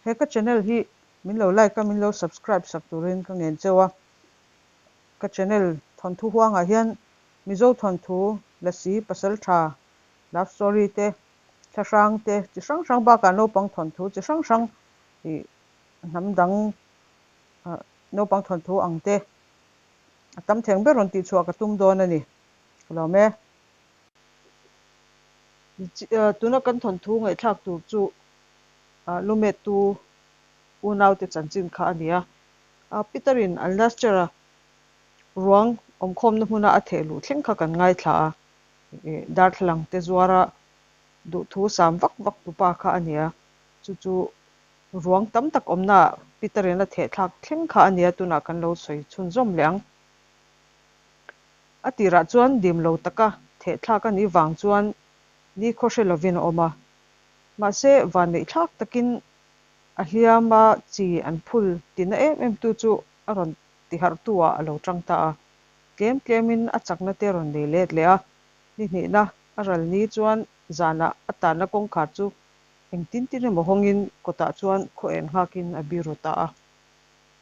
He ka channel hi min lo like a, min lo subscribe sak turin ka ngen cheu a. Ka channel thawnthu huangah hian Mizo thawnthu, Lasi, Pasaltha, love story te, thlahrang te chi hrang hrang bakah naupang thawnthu chi hrang hrang ih hnam dang naupang thawnthu ang te a tam theng ber rawn tihchhuah ka tum dawn a ni. Ka lawm e. Tuna kan thawnthu ngaihthlak tur chu lumettu unaute chanchin kha a ni a. Peter-in Al-Nasser-a ruang awmkhawmna hmuna a theh luh thleng kha kan ngaithla a, darthlalang te zuara duhthu sam vak vak tupa kha a ni a. Chu chu ruang tam tak awmnaah Peter-in a theh thlak thleng kha a ni a, tunah kan lo sawi chhunzawm leh ang. A tirah chuan dim lo taka thehthlak a nih vang chuan ni khaw hre lovin a awm a. Mahse, vanneih thlak takin a hliama chi an phul tina em em tu chu a rawn tiharhtu ah a lo tang ta a. Tlem tlemin a chakna te rawn nei let leh a. Ni hnihna a ral ni chuan zanah a tanna kawngkhar chu engtin tin emaw hawngin kawtah chuan khaw en nghakin a biru ta a.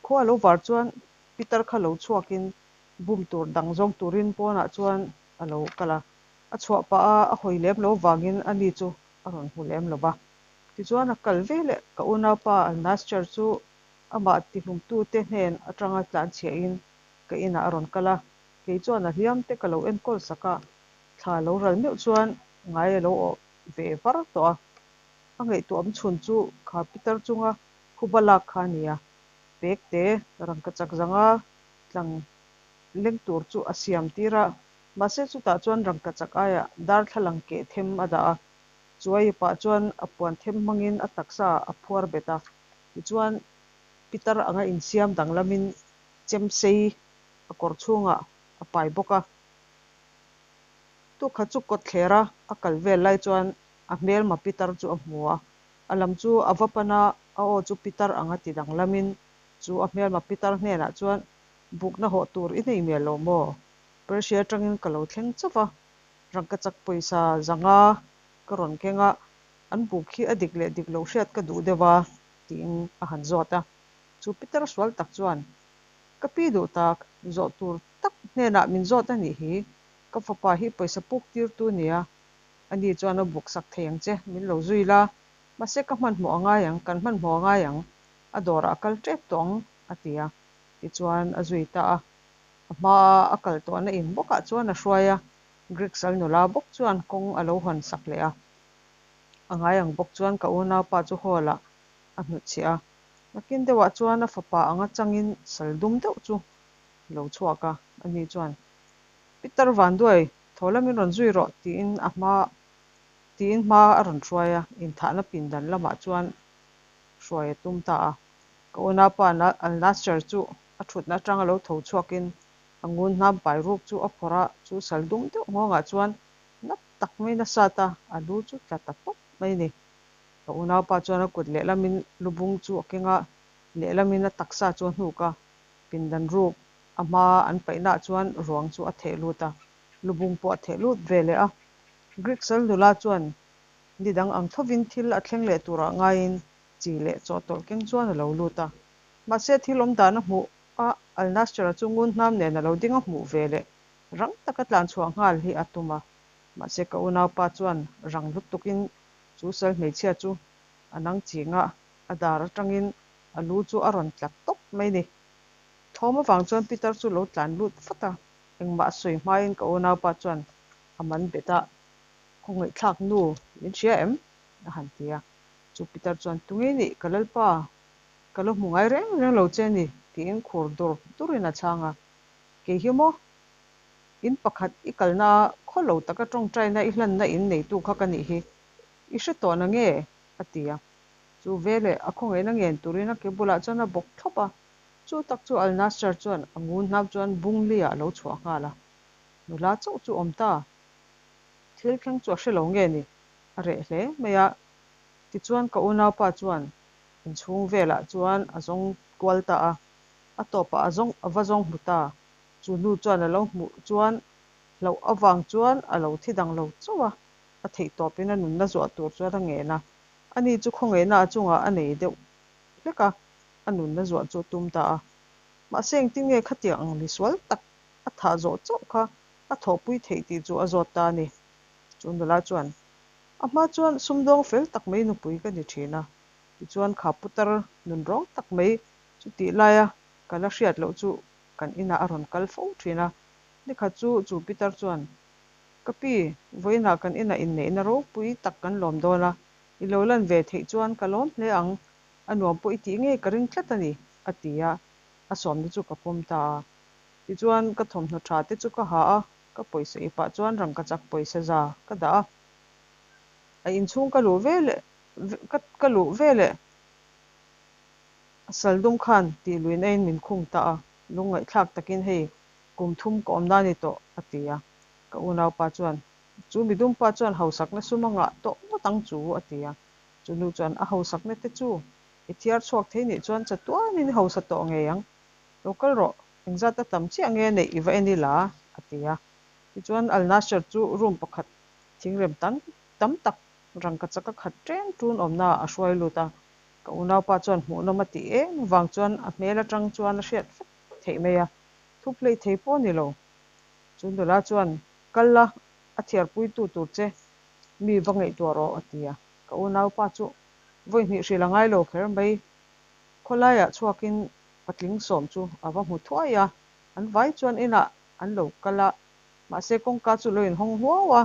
Khua lo var chuan Pitar kha lo chhuakin bum tur dang zawng turin pawnah chuan a lo kal a, a chhuah pah a, a hawi lem lo vangin a ni chu a rawn hmu lem lo va. Tichuan a kal ve leh ka unaupa Al-Nasser chu amah tihlumtute hnen atanga tlanchhiahin ka inah a rawn kal a, kei chuan a hliam te ka lo enkawl sak a, thla lo ral meuh chuan ngai a lo awh ve var tawh a. A ngaihtuahawm chhun chu kha pitar chunga phuba lak kha a ni a, pek te rangkachak zanga tlang leng tur chu a siam tir a, mahse chutah chuan rangkachak aiah darthlalang keh them a dah a, chuai pah chuan a puan them hmangin a taksa a phuar bet a, tichuan pitar anga insiam danglamin chemsei a kawr chhungah a pai bawk a. Tukha chu kawtthler a a kal vel lai chuan a hmelma pitar chu a hmu a, a lam chu a va pan a, a aw chu pitar anga ti danglamin Chu a hmelma pitar hnenah chuan, Bukna hawh tur i nei mial lo maw? Persia atangin ka lo thleng chauh va, rangkachak pawisa zanga ka rawn keng a, an buk hi a dik leh dik lo hriat ka duh deuh a, tiin a han zawt a. Chu pitar sual tak chuan, Ka pi duh tak, zawh tur tak hnenah min zawt a nih hi, ka fapa hi pawisa puk tirtu nia, ani chuan a buk sak thei ang che, min lo zui la, mahse ka hmanhmawh a ngai ang, kan hmanhmawh a ngai ang, a dawrah a kal tep tawh ang, a ti a. Tichuan a zui ta a. A hmaa a kal tawhna in bawkah chuan a hruai a, Greek sal nula bawk chuan kawng a lo hawn sak leh a. A ngai ang bawk chuan ka unaupa chu hall ah a hnutchhiah a. Nakin deuhah chuan a fapa anga changin sal dum deuh chu a lo chhuak a, ani chuan, Peter Vanduai, tho lamin rawn zui rawh, tiin a hma tiin hma a rawn hruai a, inthahna pindan lamah chuan hruai a tum ta a. Ka unaupa Al-Nasser chu a thutna atanga lo tho chhuakin a ngun hnam pai ruk chu a phawrh a, chu sal dum deuh nghawngah chuan nap tak maiin a sat a, a lu chu tla ta pawp mai a ni. Ka unaupa chuan a kut lehlamin lubung chu a keng a, lehlamin a taksa chu a hnuk a, pindan ruk a hma an paihnaah chuan ruang chu a theh lut a, lubung pawh a theh lut ve leh a. Greek sal nula chuan Ni dang ang thovin thil a thleng leh turah ngaiin chi leh chawhtawlh keng chuan a lo lut a. Mahse thil awm dan a hmuh a, Al-Nasser-a chu ngun hnam nen a lo ding a hmuh ve leh rang taka tlan chhuah nghal hi a tum a. Mahse ka unaupa chuan rang lutukin chu sal hmeichhia chu a nang ching a, a dar atangin a lu chu a rawn tla tawp mai ni. Thawm avang chuan Peter chu lo tlan lut vat a, engmah a sawi hmain ka unaupa chuan a man bet a. Khawngaihthlak nu min hria em? a han ti a. Chu Peter chuan, Tunge nih ka Lalpa, ka lo hmu ngai reng reng lo che a ni, tiin khur dur durin a chhang a. Kei hi maw? In pakhat i kalna a khaw lo taka tawngtaina i hlanna in neitu kha ka nih hi. I hre tawh na nge? a ti a. Chu veleh a khawngaihna ngen turin a ke bulah chuan a bawk thlawp a. Chu tak chu Al-Nasser chuan a ngun hnau chuan bung li ah a lo chhuah nghal a. Nula chauh chu awm ta. Thil thleng chu a hre lo nge ni? A reh hle mai a. Tichuan ka unaupa chuan inchhung velah chuan a zawng kual ta a, a tawpah a zawng a va zawng hmu ta. Chu nu chuan a lo hmuh chuan hlauh avang chuan a lo thi dang lo chauh a, a theih tawpin a nunna zuah tur chuan a ngen a. Ani chu khawngaihna a chungah a nei deuh hlek a, a nunna zuah chu a tum ta a. Mahse engtin nge khatiang ang misual tak a thah zawh chauh kha a thawhpui theih tih chu a zawt ta a ni. Chu nula chuan, A hma chuan sumdawng fel tak mai nupui ka ni thin a, tichuan kha putar nunrawng tak mai chutih laia ka la hriat loh chu kan inah a rawn kal fo thin a. Nikhat chu chu pitar chuan, Ka pi, vawiinah kan inah inneihna ropui tak kan lawm dawn a, i lo lan ve theih chuan ka lawm hle ang, a nuam pawh i tih ngei ka ring tlat a ni, a ti a, a sawmna chu ka pawm ta a. Tichuan ka thawmhnaw tha te chu ka ha a, ka pawisa ipah chuan rangkachak pawisa za ka dah a. A inchhung ka luh veleh ka luh veleh a sal dum khan tih luin a in min khung ta a, lungngaihthlak takin hei kum thum ka awm na ni tawh, a ti a. Ka unaupa chuan, Chu midumpa chuan hausakna sum a ngah tawh ngawt ang chu, a ti a. Chu nu chuan, A hausakna te chu i thiar chhuak thei nih chuan chatuanin i hausa tawh ngei ang. Lo kal rawh, engzat a tam chiah nge neih i va en ila, a ti a. Tichuan Al-Nasser chu room pakhat thingrem tam tam tak rangkachak a khat ṭeng ṭun awmnaah a hruai lut a. Ka unaupa chuan hmuhnawm a tih em vang chuan a hmel aṭang chuan a hriat vek theih mai a, thu play thei pawh a ni lo. Chu nula chuan, Kal la, a thiarpuitu tur che mi va ngaihtuah rawh, a ti a. Ka unaupa chu vawi hnih hrilh a ngai lo kher mai. Khawlaiah chhuakin patling sawm chu a va hmu thuai a, an vai chuan inah an lo kal a, mahse kawngka chu lo inhawng huau a,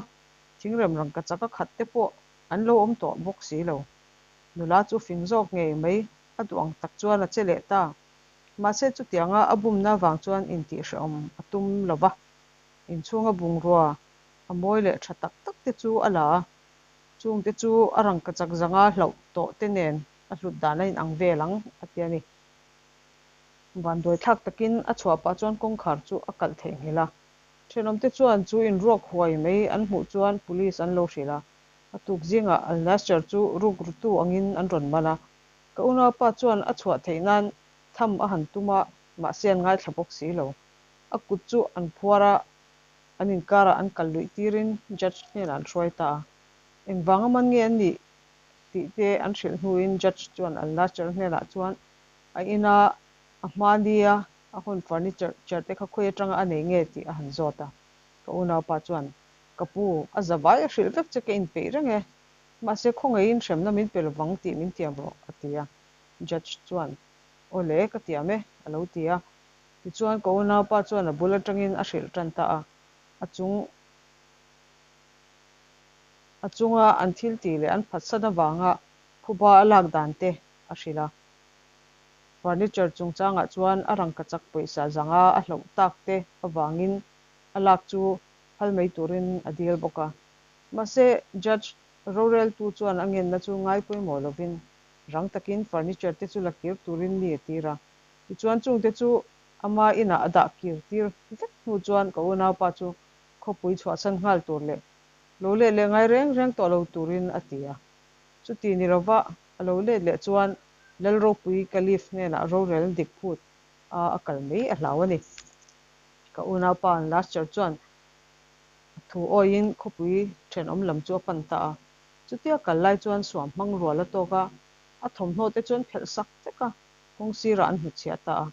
thingrem rangkachak a khat te pawh an lo awm tawh bawk si lo. Nula chu fing zawk ngei mai a duh ang tak chuan a che leh ta. Mahse chutianga a bumna vang chuan intihhrehawm a tum lo va, inchhunga bungrua a mawi leh tha tak tak te chu a la a, chungte chu a rangkachak zanga hlauh tawh te nen a hlut dan a inang vel ang, a ti a ni. Vanduai thlak takin a chhuah pah chuan kawngkhar chu a kalh theihnghilh a. Thenawmte chuan chu inruak huai mai an hmuh chuan police an lo hrilh a. A tuk zingah Al-Nassr chu rukrutu angin an rawn man a. Ka unaupa chuan a chhuah theih nan tham a han tum a, mahse an ngaithla bawk si lo. A kut chu an phuar a, an inkarah an kal luih tirin judge hnenah an hruai ta a. Engvanga man nge an nih tih te an hrilh hnuin judge chuan Al-Nassr hnenah chuan A ina a hma nia a hawn furniture chair te kha khawi atanga a nei nge tih a han zawt a. Ka unaupa chuan, Ka pu, a zavai a hrilh vek che ka inpeih reng e. Mahse khawngaihin hremna min pe lovang tih min tiam rawh, a ti a. Judge chuan, Aw le, ka tiam e, a lo ti a. Tichuan ka unaupa chuan a bul atangin a hrilh tan ta a. A chung a chunga an thil tih leh an phatsan avanga phuba a lak dan te a hrilh a. Furniture chungchangah chuan a rangkachak pawisa zanga a hloh tak te avangin a lak chu phal mai turin a dil bawk a. Mahse, Judge roreltu chuan a ngenna chu ngai pawimawh lovin rang takin furniture te chu la kir turin mi a tir a. Tichuan chungte chu ama inah a dah kir tir vek hnu chuan ka unaupa chu khawpui chhuahsan nghal tur leh lo let leh ngai reng reng tawh lo turin a ti a. Chuti ni lova a lo let leh chuan Lalropui Caliph hnenah rorel dik phut a a kal mai a hlau a ni. Ka unaupa Lascher chuan a thu awiin khawpui thenawm lam chu a pan ta a. Chutia kal lai chuan suam hmang rual a tawk a, a thawmhnaw te chuan phelh sak vek a, kawng sirah an hnutchhiah ta a.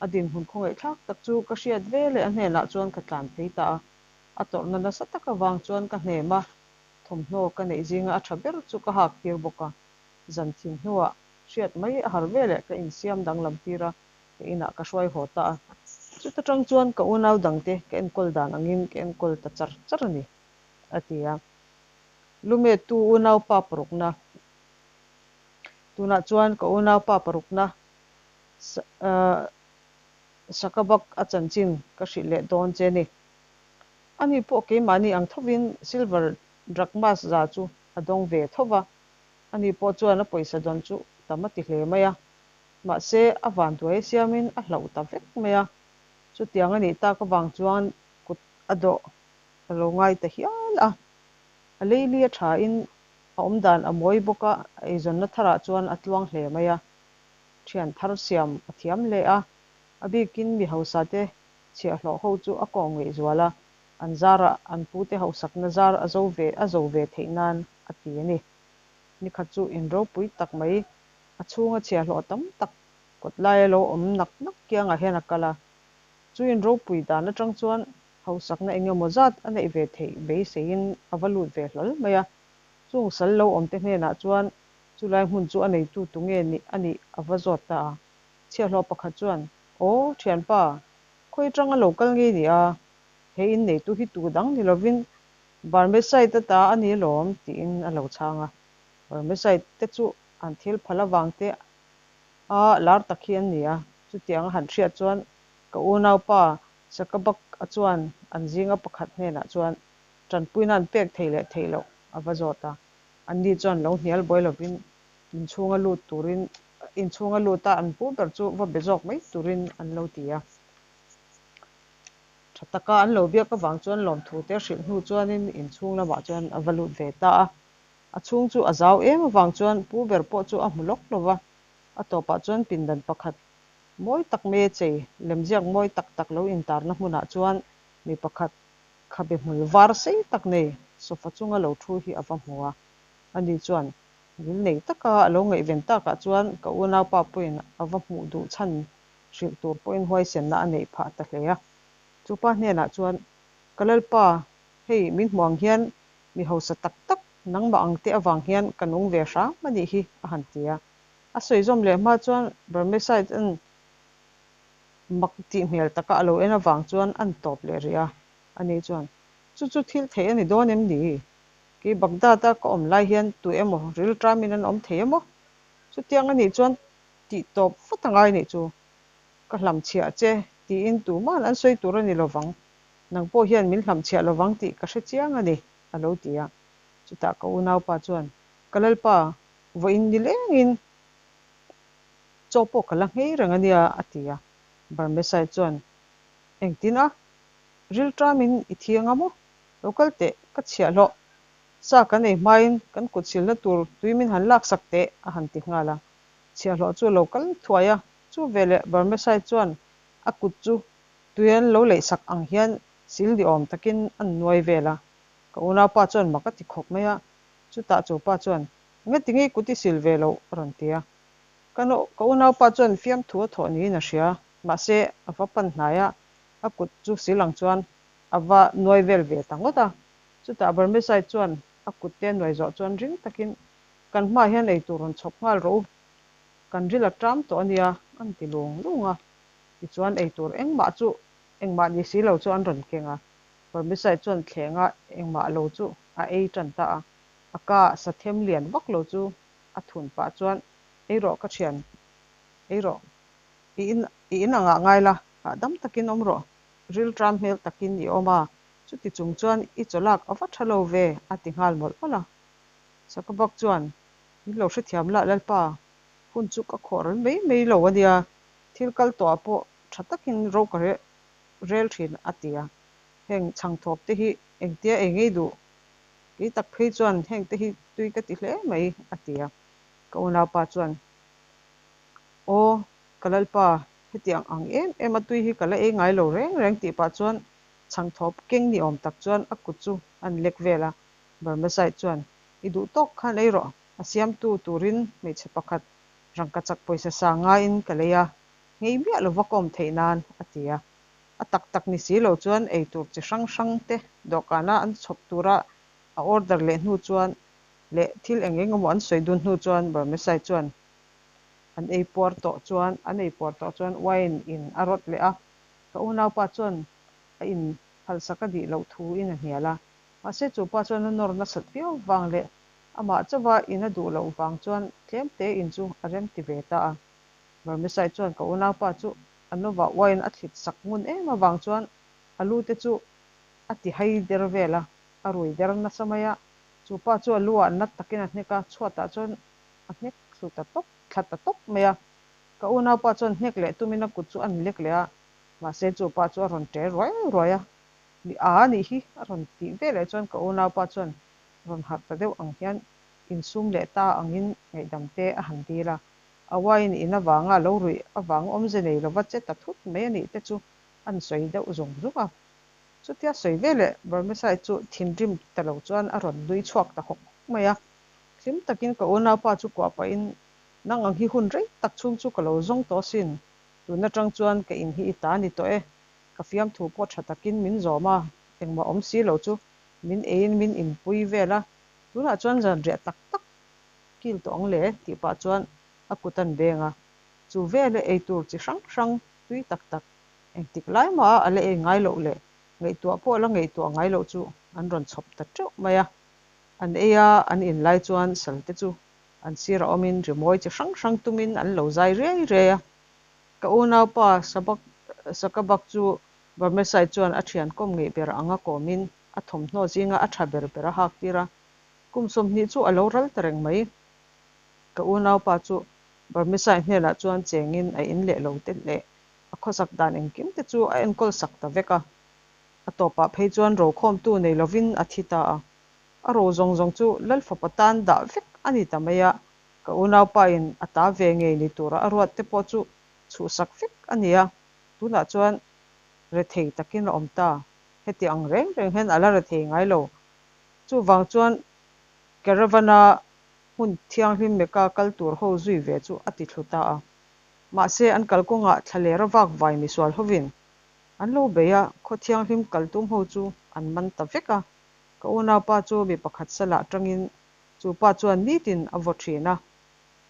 A dinhmun khawngaihthlak tak chu ka hriat ve leh a hnenah chuan ka tlan phei ta a. A tawrhna nasa tak avang chuan ka hnem a, thawmhnaw ka neih zinga a tha ber chu ka hak tir bawk a. Zan thim hnuah hriat mai a har veleh ka insiam danglam tir a, ka inah ka hruai haw ta a. Chuta tang chuan ka unau dangte ka enkawl dan angin ka enkawl ta char char a ni, a ti a. Lumettu unaupa parukna Tunah chuan ka unaupa parukna Sakabak a chanchin ka hrilh leh dawn che ni. Ani pawh keimahni ang thovin silver drachmas za chu a dawng ve tho va. Ani pawh chuan a pawisa dawn chu tam a ti hle mai a. Mahse, a vanduai siamin a hlauh ta vek mai a. Chutiang a nih tak avang chuan kut a dawh a lo ngai ta hial a. A leili a thain a awmdan a mawi bawk a, a eizawnna tharah chuan a tluang hle mai a. Thian thar siam a thiam hle a, a bikin mi hausa te chhiahhlawh ho chu a kawm ngeih zual a, an zarah an pute hausakna zar a zo ve a zo ve theih nan a ti a ni. Nikhat chu in ropui tak mai A chhunga chhiahhlawh tam tak kawt laia lo awm nak nak kiangah hian a kal a. Chu in ropui dan atang chuan hausakna eng emaw zat a neih ve theih beiseiin a va lut ve hlawl mai a. Chung sal lo awmte hnenah chuan chulai hmun chu a neitu tu nge nih a nih a va zawt ta a. Chhiahhlawh pakhat chuan, Aw, thianpa, khawi atanga lo kal nge ni a? He in neitu hi tu dang ni lovin Barmecide-a ta a ni alawm, tiin a lo chhang a. Barmecide te chu an thil phal avang te a lar tak hi an ni a, chutiang a han hriat chuan ka unaupa Sakabak-a chuan an zinga pakhat hnenah chuan tanpuina an pek theih leh theih loh a va zawt a. Anni chuan lo hnial buai lovin inchhunga lut turin inchhunga luta an pu ber chu va be zawk mai turin an lo ti a. Tha taka an lo biak avang chuan lawmthu te hrilh hnu chuanin inchhung lamah chuan a va lut ve ta a. A chhung chu a zau em avang chuan pu ber pawh chu a hmu lawk lo va, a tawpah chuan pindan pakhat mawi tak mai a chei, lemziak mawi tak tak lo intarna hmunah chuan mi pakhat khabe hmul var sei tak nei sofa chunga lo thu hi a va hmu a. Ani chuan ngil nei taka a lo ngaihven takah chuan ka unaupa pawhin a va hmuh duh chhan hrilh tur pawhin huaisenna a neih phah ta hle a. Chupa hnenah chuan, Ka Lalpa, hei min hmu ang hian Mi hausa tak tak nangmah ang te avang hian ka nung ve hram a nih hi, a han ti a. A sawi zawm leh hma chuan Barmecide-a'n mak tih hmel taka a lo en avang chuan a'n tawp leh rih a. Ani chuan, Chu chu thil theih a ni dawn em ni? Kei Baghdad-a ka awm lai hian tu emaw rilṭamin an awm thei emaw? Chutiang a nih chuan tih tawp vat a ngai nih chu. Ka hlamchhiah che tiin tuman an sawi tur a ni lovang. Nang pawh hian min hlamchhiah lovang tih ka hre chiang a ni, a lo ti a. Chutah ka unaupa chuan, Ka Lalpa, vawiin ni lengin chaw pawh ka la nghei reng a nia, a ti a. Barmesai chuan, Engtin a? Rilṭamin i thiang a maw? Lo kal teh, ka chhiahhlawh. Sa kan ei hmain kan kut silna tur tui min han laksak teh, a han ti nghal a. Chhiahhlawh chu a lo kal thuai a, chu veleh Barmesai chuan a kut chu Tui an lo leihsak ang hian sil ni awm takin an nuai vel a, ka unaupa chuan mak a ti khawp mai a, chutah chu pa chuan, Engati nge kut i sil ve loh? a rawn ti a. Ka ka unaupa chuan fiamthu a thawh niin a hria, mahse a va pan hnai a, a kut chu sil ang chuan a va nuai vel ve ta ngawt a. Chutah Barmesai chuan a kut te a nuai zawh chuan ring takin, Kan hmaah hian eitur rawn chhawp nghal rawh u, kan ril a ṭam tawh a nia, an ti lung lung a. Tichuan eitur engmah chu engmah ni si lo chu an rawn keng a, Parmisai chuan thlenga engmah lo chu a ei tan ta a, a ka sa them lian vak lo chu a thun pah chuan ei rawh ka thian, ei rawh, i in i in angah ngai la, hahdam takin awm rawh, rilṭam hmel takin i awm a, chuti chung chuan i chawlak a va ṭha lo ve a ti nghal mawlh mawlh a. Sakabak chuan min lo hrethiam lah Lalpa, hun chu ka khawh ral mai mai lo a nia, Thil kal tawhah pawh tha takin ro ka rel thin a ti a, heng chhangthawp te hi engtia ei ngei duh? Kei tak phei chuan heng te hi tui ka ti hle mai a ti a, ka unaupa chuan Aw ka lalpa hetiang ang em em a tui hi ka la ei ngai lo reng reng tih pah chuan chhangthawp keng ni awm tak chuan a kut chu an lek vel a, Barmesite chuan I duh tawk khan ei rawh, a siamtu turin hmeichhe pakhat Rangkachak pawisa sa ngaiin ka lei a, ngei miah lova ka awm theih nan, a ti a. A tak tak ni si lo chuan ei tur chi hrang hrang te dawhkana an chhawp tura a order leh hnu chuan leh thil eng eng emaw an sawi dun hnu chuan Barmesai chuan an ei puar tawh chuan an ei puar tawh chuan wine in a rawt leh a, ka unaupa chuan a in phalsak a dih loh thu in a hnial a, mahse chu pa chuan a nawr nasat viau vang leh Amah chauha in a duh loh vang chuan tlem te in chu a rem ti ve ta a. Barmesai chuan ka unaupa chu a novah wine a thlit sak ngun em avang chuan a lu te chu a ti hai der vel a, a rui der nasa mai a. Chu pa chu a lu ah nat takin a hnek a, chhuatah chuan a hnek thlu ta tawp, thla ta tawp mai a. Ka unaupa chuan hnek leh tumin a kut chu a ni lek leh a, mahse chu pa chu a rawn ṭe ruai ruai a. Mi a anih hi a rawn tih veleh chuan ka unaupa chuan rawn harh ta deuh ang hian insum leh ta angin ngaihdam te a han dil a. A wine in avanga lo ruih avang awmze nei lova che ta thut mai a nih te chu an sawi deuh zung zung a. Chutia sawi veleh Barmesai chu thinrim ta lo chuan a rawn nui chhuak ta hawk hawk mai a. Hlim takin ka unaupa chu kuah pahin Nang ang hi hun rei tak chhung chu ka lo zawng tawh asin. Tun atang chuan ka in hi i ta ni tawh e. Ka fiamthu pawh tha takin min zawm a, engmah awm si lo chu min eiin min inpui vel a, tunah chuan zanriah tak tak kil tawh ang le tih pah chuan a kut an beng a. Chu veleh eitur chi hrang hrang tui tak tak engtik lai maha a la ei ngai loh leh ngaihtuah pawh la ngaihtuah ngai loh chu an rawn chhawp ta teuh mai a. An ei a, an in lai chuan salte chu an sirah awmin rimawi chi hrang hrang tumin an lo zai riai riai a. Ka unaupa Sabak Sakabak chu Barmesai chuan a thian kawm ngeih ber anga kawmin a thawmhnaw zinga a tha ber ber a hak tir a. Kum 20 chu a lo ral ta reng mai. Ka unaupa chu Barmesai hnenah chuan chengin a in leh lo te leh a khawsak dan engkim te chu a enkawl sak ta vek a. A tawpah phei chuan rokhawmtu nei lovin a thi ta a. A ro zawng zawng chu Lalfapa tan dah vek a ni ta mai a, ka unaupain a ta ve ngei ni tura a ruat te pawh chu chhuhsak vek a ni a, tunah chuan rethei takin a awm ta. Heti ang reng reng hian a la rethei ngai lo. Chuvang chuan caravan-a hmun thianghlim Mecca kal tur ho zui ve chu a ti thlu ta a. Mahse an kalkawngah thlalera vak vai misual hovin an lo bei a, khaw thianghlim kal tum ho chu an man ta vek a. Ka unaupa chu mi pakhat salah tangin chu pa chuan nitin a vaw thin a,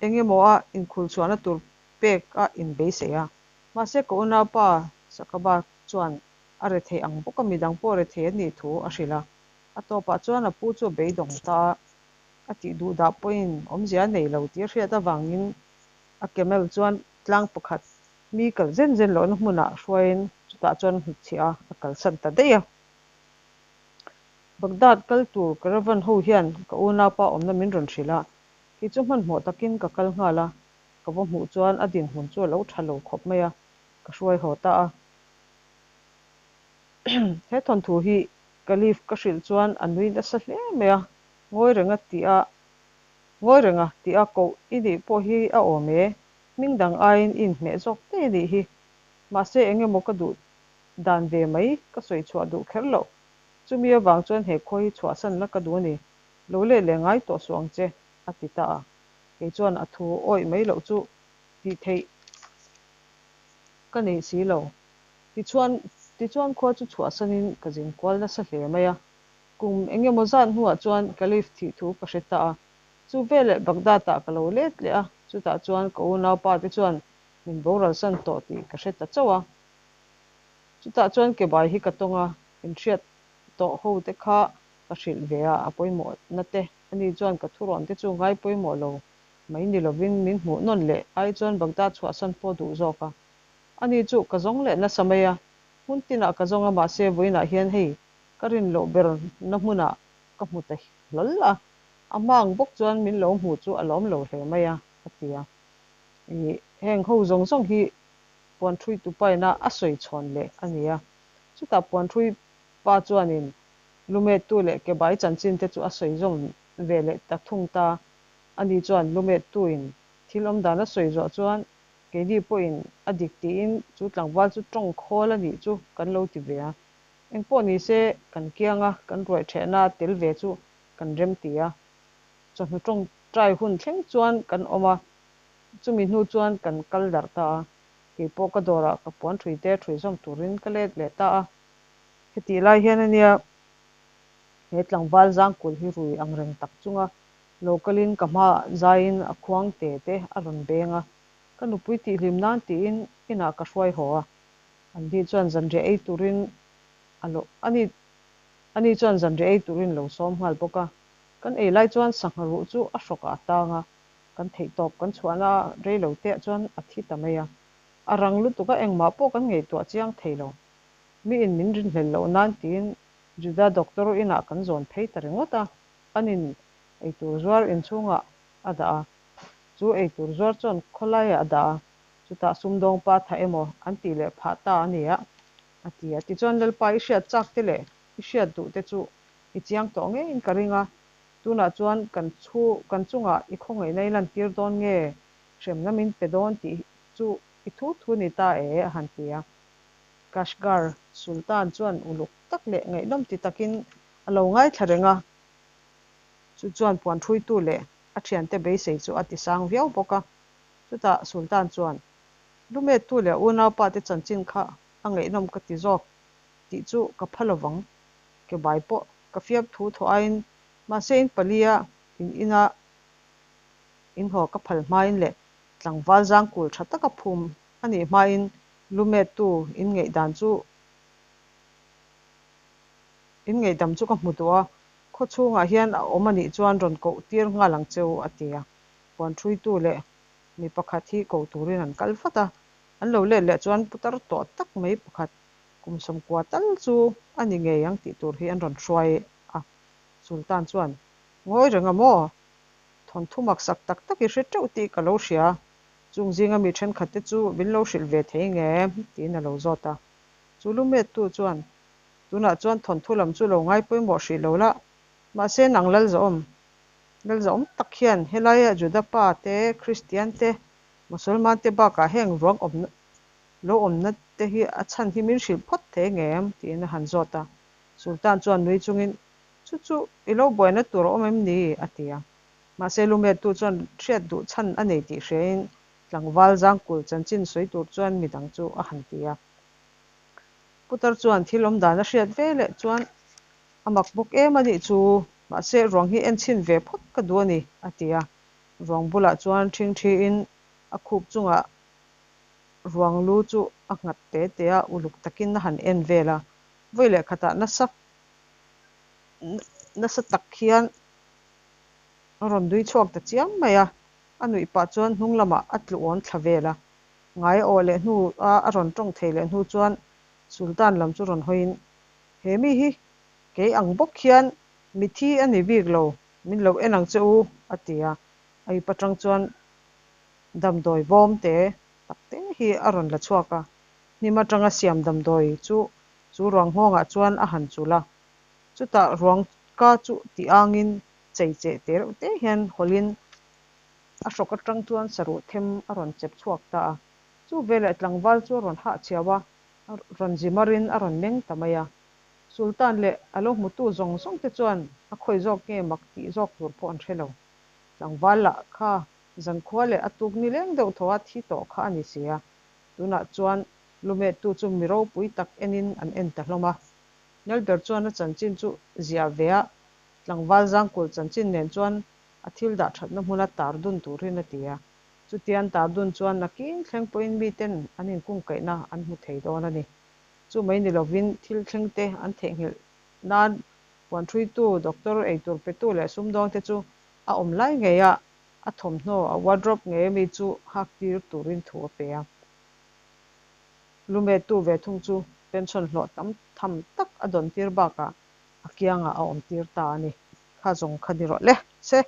eng emaw a inkhulchhuahna tur pek a inbeisei a. Mahse ka unaupa Sakaba chuan a rethei ang bawk a, midang pawh rethei a nih thu a hrilh a. A tawpah chuan a pu chu a beidawng ta a, a tih duh dah pawhin awmzia a nei lo tih a hriat avangin a camel chuan tlang pakhat mi kal zen zen lohna hmunah hruaiin chutah chuan a hnutchhiah a, a kalsan ta daih a. Baghdad kal tur caravan ho hian ka unaupa awmna min rawn hrilh a, kei chu hmanhmawh takin ka kal nghal a, ka va hmuh chuan a dinhmun chu a lo tha lo khawp mai a, ka hruai haw ta a. He thawnthu hi Caliph ka hrilh chuan a nui nasa hle mai a, ngawi renga tih a ngawi renga tih a koh i nih pawh hi a awm e, hming dang aiin i inhmeh zawk daih a nih hi. Mahse eng emaw ka duh dan ve mai ka sawi chhuah duh kher loh. Chumi avang chuan he khua hi chhuahsan la ka duh a ni. Lo let leh ngai tawh suh ang che, a ti ta a. Kei chuan a thu awih mai loh chu tih theih ka nei si lo. Tichuan, tichuan khua chu chhuahsanin ka zin kual nasa hle mai a. Kum eng emaw zat hnuah chuan Caliph thih thu ka hre ta a. Chu veleh Baghdad-ah ka lo let leh a, chutah chuan ka unaupa te chuan min boralsan tawh tih ka hre ta chauh a. Chutah chuan kebai hi ka tawng a, inhriat tawh ho te kha ka hrilh ve a, a pawimawhna te ani chuan ka thurawn te chu ngai pawimawh lo mai ni lovin min hmuh nawn leh ai chuan Baghdad chhuahsan pawh duh zawk a. Ani chu ka zawng leh nasa mai a, hmun tinah ka zawng a mahse vawiinah hian hei ka rin loh ber na hmunah ka hmu ta hlawl a, a hma ang bawk chuan min lo hmuh chu a lawm lo hle mai a, a ti a. Ih, heng ho zawng zawng hi puanṭhui tupaina a sawi chhawn leh a ni a. Chutah puanṭhui pa chuanin lumettu leh kebai chanchin te chu a sawi zawm ve leh ta thung ta. Ani chuan lumettuin thil awm dan a sawi zawh chuan keini pawhin a dik tiin chu tlangval chu tawng khawl a nih chu kan lo ti ve a. Engpawh ni se kan kianga kan ruaihṭhehna tel ve chu kan rem ti a. Chawhnu tawngtai hun thleng chuan kan awm a. Chumi hnu chuan kan kal darh ta a, kei pawh ka dawrah ka puan ṭhui te ṭhui zawm turin ka let leh ta a. Hetih lai hian ania he tlangval zangkul hi rui ang reng tak chunga lo kalin ka hmaah zaiin a khuang te te a rawn beng a, ka nupui tihhlim nan tiin inah ka hruai haw a. Anni chuan zanriah ei turin a lo ani ani chuan zanriah ei turin lo sawm nghal bawk a. Kan ei lai chuan sangha ruh chu a hrawkah a tang a, Kan theihtawp kan chhuahna rei lo teah chuan a thi ta mai a. A rang lutuk a, engmah pawh kan ngaihtuah chiang thei lo. Miin min rinhlelh loh nan tiin Juda doctor inah kan zawn phei ta ringawt a. Anin eitur zuar inchhungah a dah a. Chu eitur zuar chuan khawlaiah a dah a. Chutah sumdawng pa tha emaw an tih leh phah ta a ni a, a ti a. Tichuan Lalpa i hriat chak te leh i hriat duh te chu i chiang tawh ngeiin ka ring a. Tunah chuan kan chhu kan chungah i khawngaihna i lantir dawn nge? Hremna min pe dawn tih chu i thu thu ni ta e, a han ti a. Kashgar Sultan chuan uluk tak leh ngaihnawm ti takin a lo ngaithla reng a. Chu chuan puanṭhuitu leh a thiante beisei chu a ti sang viau bawk a. Chutah Sultan chuan, Lumettu leh a unaupa te chanchin kha a ngaihnawm ka ti zawk tih chu ka pha lovang. Ke bai pawh ka fiam thu thawh aiin mahse in palia in ina in haw ka phal hmain leh tlangval zangkul tha taka phum a nih hmain lumettu in ngaihdan chu in ngaihdam chu ka hmu duh a, khaw chhungah hian a awm a nih chuan rawn koh tir nghal ang che u a ti a. Puanṭhuitu leh mi pakhat hi ko turin an kal vat a, an lo let leh chuan putar tawh tak mai pakhat kum sawmkua tal chu a ni ngei ang tih tur hi an rawn hruai a. Sultan chuan, Ngawi reng a maw? Thawnthu maksak tak tak i hre teuh tih ka lo hria, chung zinga mi thenkhat te chu min lo hrilh ve thei nge? tiin a lo zawt a. Chu lumettu chuan, Tunah chuan thawnthu lam chu lo ngai pawimawh hrih lo la, mahse nang Lalzawm, Lalzawm tak hian helaia Juda pa te, Kristian te, Mosolman te bakah heng ruang awmna lo awmna te hi a chhan hi min hrilh phawt thei ngem? tiin a han zawt a. Sultan chuan nui chungin, Chu chu i lo buaina tur a awm em ni? a ti a. Mahse lumettu chuan hriat duh chhan a nei tih hriain tlangval zangkul chanchin sawi tur chuan midang chu a han ti a. Putar chuan thil awm dan a hriat ve leh chuan a mak bawk em a nih chu, mahse ruang hi en chhin ve phawt ka duh a ni, a ti a. Ruang bulah chuan ṭhingṭhiin a khup chungah ruang lu chu a nghat te te a, uluk takin a han en vel a. Vawi leh khatah nasa nasa tak hian a rawn nui chhuak ta chiam mai a, a nuih pah chuan hnung lamah a tlu awn thla vel a. Ngai a awh leh hnu a a rawn tawng thei leh hnu chuan Sultan lam chu rawn hawiin, He mi hi kei ang bawk hian mithi a ni bik lo, min lo en ang che u, a ti a. A ip atang chuan damdawi bawm te tak te hi a rawn la chhuak a, hnim atanga siam damdawi chu chu ruang nghawngah chuan a han chul a. Chutah ruang ka chu tih angin chei cheh te reuh te hian hawlhin a hrawk atang chuan saruh them a rawn chep chhuak ta a. Chu veleh tlangval chu a rawn hah chhiau a, rawn zi marin a rawn meng ta mai a. Sultan leh a lo hmutu zawng zawng te chuan a khawi zawk nge mak tih zawk tur pawh an hre lo. Tlangval lah kha zankhua leh a tuk ni leng deuh thaw a thi tawh kha a ni si a. Tunah chuan lumettu chu mi ropui tak enin an en ta hlawm a. Nelber chuan a chanchin chu ziah ve a, tlangval zangkul chanchin nen chuan a thil dah thatna hmuna tar dun turin a ti a. Chutian tar dun chuan nakin thleng pawhin miten an inkungkaihna an hmu thei dawn a ni. Chu mai ni lovin thil thlengte an theihnghilh nan puanṭhuitu, doctor, eitur petu leh sumdawngte chu a awm lai ngeia a thawmhnaw, a wardrobe ngei ami chu hak tir turin thu a pe a. Lumettu ve thung chu pension hlawh tam tham tak a dawn tir bakah a kiangah a awm tir ta a ni. Kha zawng kha ni rawh le se.